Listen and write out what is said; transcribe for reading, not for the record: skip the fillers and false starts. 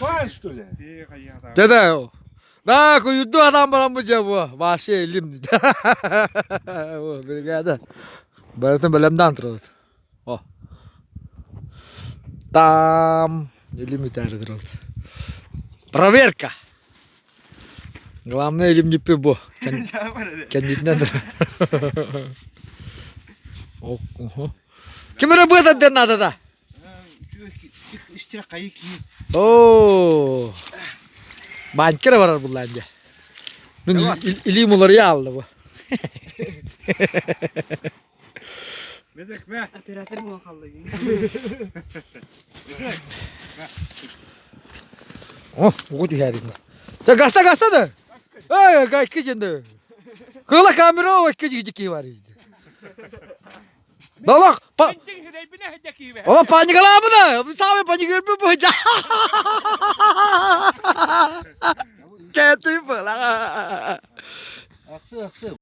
Пан, что ли? Дede Да, куйурду адам баран бу дьэ бу. Вообще илим. Бригада. Барытын бэлэмнээн турабыт. О. Там илим үтээри турабыт. Проверка. Главное илим ниппи бу. Кэннитинэн Ким эрэ быатан диэн наада да? Оо. Банкера эрэ барар буллаан дьэ. Мин илиим уларыйа аалла бу. Оператор буолан хаалла О, угу түһээрин. Чэ, гаста гаста да. Эй, гайки дьэнде. Кыла камера икки жики бар изде. Балах, па... О, паникалаабына! Самый паникербі бу. Кәтіп бала. Ахсы, ахсы.